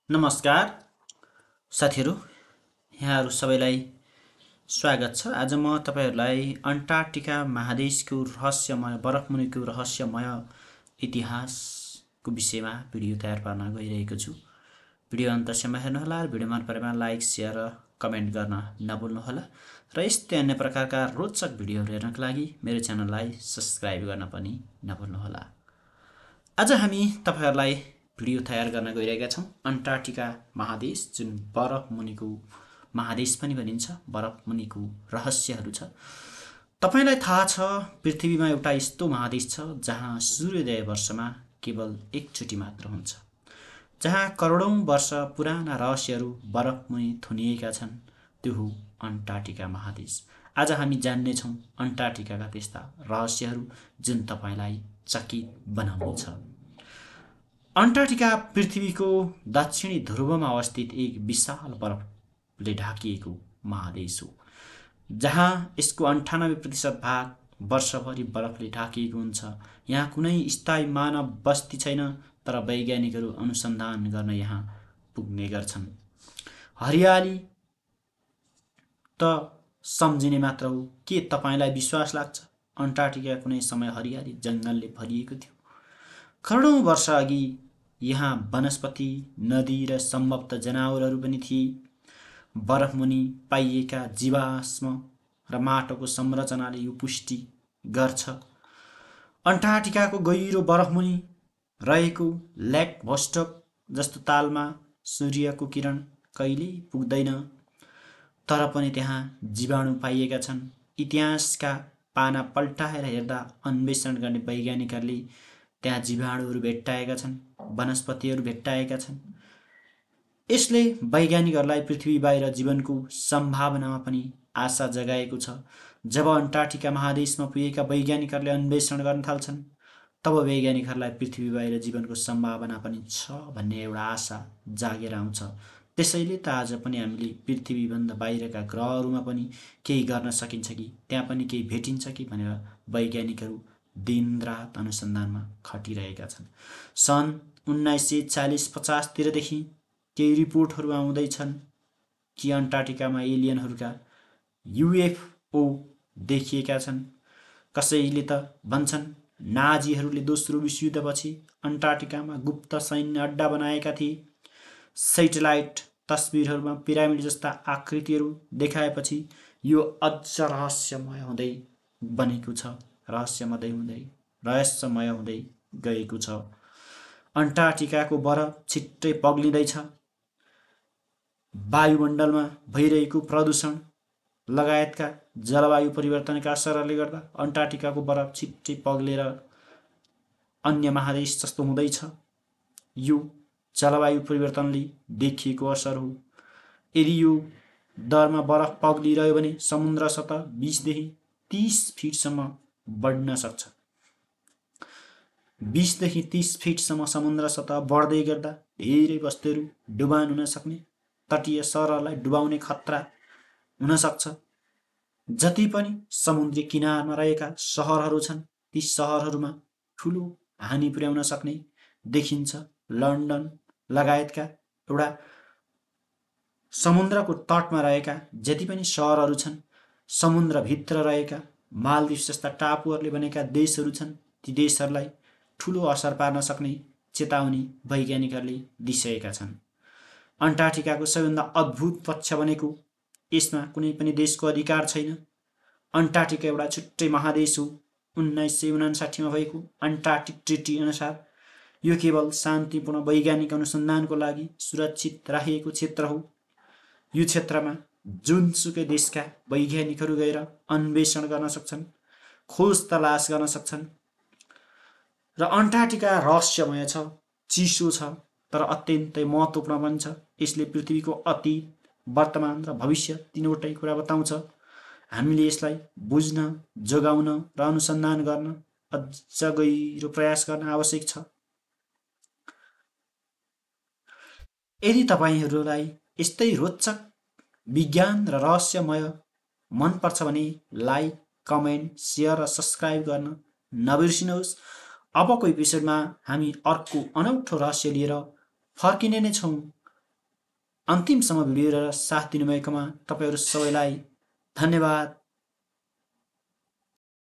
नमस्कार साथीहरू, यहाँहरू सबैलाई स्वागत छ। आज म तपाईहरूलाई अन्टार्कटिका महादेशको रहस्यमय बरफमुनिको रहस्यमय इतिहासको विषयमा भिडियो तयार पार्न गइरहेको छु। भिडियो अन्तसम्म हेर्नुहोला र भिडियो मन परेमा लाइक, शेयर र कमेन्ट गर्न नभुल्नुहोला र यस्तै अन्य प्रकारका रोचक भिडियोहरू हेर्नका लागि मेरो च्यानललाई सब्स्क्राइब गर्न पनि नभुल्नुहोला। आज हामी तपाईहरूलाई भिडियो तयार गर्न गइरहेका छौँ अन्टार्कटिका महादेश, जुन बरफ मुनिको महादेश पनि भनिन्छ। बरफ मुनिको रहस्यहरू छ। तपाईलाई थाहा छ, पृथ्वीमा एउटा यस्तो महादेश छ जहाँ सूर्योदय वर्षमा केवल एकचोटि मात्र हुन्छ, जहाँ करोडौं वर्ष पुराना रहस्यहरू बरफ मुनि थुनिएका छन्। त्यो हो अन्टार्कटिका महादेश। आज हामी जान्नेछौँ अन्टार्कटिकाका त्यस्ता रहस्यहरू जुन तपाईलाई चकित बनाउनेछ। अन्टार्कटिका पृथ्वीको दक्षिणी ध्रुवमा अवस्थित एक विशाल बरफले ढाकिएको महादेश हो, जहाँ यसको 98% भाग वर्षभरि बरफले ढाकिएको हुन्छ। यहाँ कुनै स्थायी मानव बस्ती छैन, तर वैज्ञानिकहरू अनुसन्धान गर्न यहाँ पुग्ने गर्छन्। हरियाली त सम्झिने मात्र हो, के तपाईलाई विश्वास लाग्छ अन्टार्कटिका कुनै समय हरियाली जङ्गलले भरिएको थियो? करोडौं वर्ष अघि यहाँ वनस्पति, नदी र सम्भवतः जनावरहरू पनि थिए। बरफमुनि पाइएका जीवाश्म र माटोको संरचनाले यो पुष्टि गर्छ। अन्टार्कटिकाको गहिरो बरफमुनि रहेको लेक भोस्टोक जस्तो तालमा सूर्यको किरण कहिल्यै पुग्दैन, तर पनि त्यहाँ जीवाणु पाइएका छन्। इतिहासका पाना पल्टाएर हेर्दा अन्वेषण गर्ने वैज्ञानिकहरूले त्यहाँ जीवाणुहरू भेट्टाएका छन्, वनस्पतिहरू भेट्टाएका छन्। यसले वैज्ञानिकहरूलाई पृथ्वी बाहिर जीवनको सम्भावनामा पनि आशा जगाएको छ। जब अन्टार्कटिका महादेशमा पुगेका वैज्ञानिकहरूले अन्वेषण गर्न थाल्छन्, तब वैज्ञानिकहरूलाई पृथ्वी बाहिर जीवनको सम्भावना पनि छ भन्ने एउटा आशा जागेर आउँछ। त्यसैले त आज पनि हामीले पृथ्वीभन्दा बाहिरका ग्रहहरूमा पनि केही गर्न सकिन्छ कि, त्यहाँ पनि केही भेटिन्छ कि भनेर वैज्ञानिकहरू दिनरात अनुसन्धानमा खटिरहेका छन्। सन् 1940-50 तिरदेखि केही रिपोर्टहरू आउँदैछन् कि अन्टार्कटिकामा एलियनहरूका युएफओ देखिएका छन्। कसैले त भन्छन् नाजीहरूले दोस्रो विश्वयुद्धपछि अन्टार्कटिकामा गुप्त सैन्य अड्डा बनाएका थिए। सैटेलाइट तस्बिरहरूमा पिरामिड जस्ता आकृतिहरू देखाएपछि यो अझ रहस्यमय हुँदै बनेको छ, रहस्यमय हुँदै गएको छ। अन्टार्कटिकाको बरफ छिट्टै पग्लिँदैछ। वायुमण्डलमा भइरहेको प्रदूषण लगायतका जलवायु परिवर्तनका असरले गर्दा अन्टार्कटिकाको बरफ छिट्टै पग्लेर अन्य महादेश जस्तो हुँदैछ। यो जलवायु परिवर्तनले देखिएको असर हो। यदि यो दरमा बरफ पग्लिरह्यो भने समुद्र सतह 20 देखि 30 फिटसम्म बढ्न सक्छ। 20 देखि 30 फिटसम्म समुद्र सतह बढ्दै गर्दा धेरै वस्तुहरू डुबान हुन सक्ने, तटीय सहरहरूलाई डुबाउने खतरा हुन सक्छ। जति पनि समुद्री किनारमा रहेका सहरहरू छन्, ती सहरहरूमा ठुलो हानि पुर्याउन सक्ने देखिन्छ। लन्डन लगायतका एउटा समुद्रको तटमा रहेका जति पनि सहरहरू छन्, समुद्रभित्र रहेका मालदिव जस्ता टापुहरूले बनेका देशहरू छन्, ती देशहरूलाई ठुलो असर पार्न सक्ने चेतावनी वैज्ञानिकहरूले दिइसकेका छन्। अन्टार्कटिकाको सबैभन्दा अद्भुत पक्ष भनेको यसमा कुनै पनि देशको अधिकार छैन। अन्टार्कटिका एउटा छुट्टै महादेश हो। 1959 मा भएको अन्टार्कटिक ट्रिटी अनुसार यो केवल शान्तिपूर्ण वैज्ञानिक अनुसन्धानको लागि सुरक्षित राखिएको क्षेत्र हो। यो क्षेत्रमा जुनसुकै देशका वैज्ञानिकहरू गएर अन्वेषण गर्न सक्छन्, खोज तलास गर्न सक्छन्। र अन्टार्कटिका रहस्यमय छ, चिसो छ, तर अत्यन्तै महत्त्वपूर्ण पनि छ। यसले पृथ्वीको अतीत, वर्तमान र भविष्य तीनवटै कुरा बताउँछ। हामीले यसलाई बुझ्न, जोगाउन र अनुसन्धान गर्न अझ गहिरो प्रयास गर्न आवश्यक छ। यदि तपाईहरूलाई यस्तै रोचक विज्ञान र रहस्यमय मनपर्छ भने लाइक, कमेन्ट, शेयर र सब्स्क्राइब गर्न नबिर्सिनुहोस्। अबको एपिसोडमा हामी अर्को अनौठो रहस्य लिएर फर्किने नै छौँ। अन्तिमसम्म भिडियो र साथ दिनुभएकोमा तपाईँहरू सबैलाई धन्यवाद।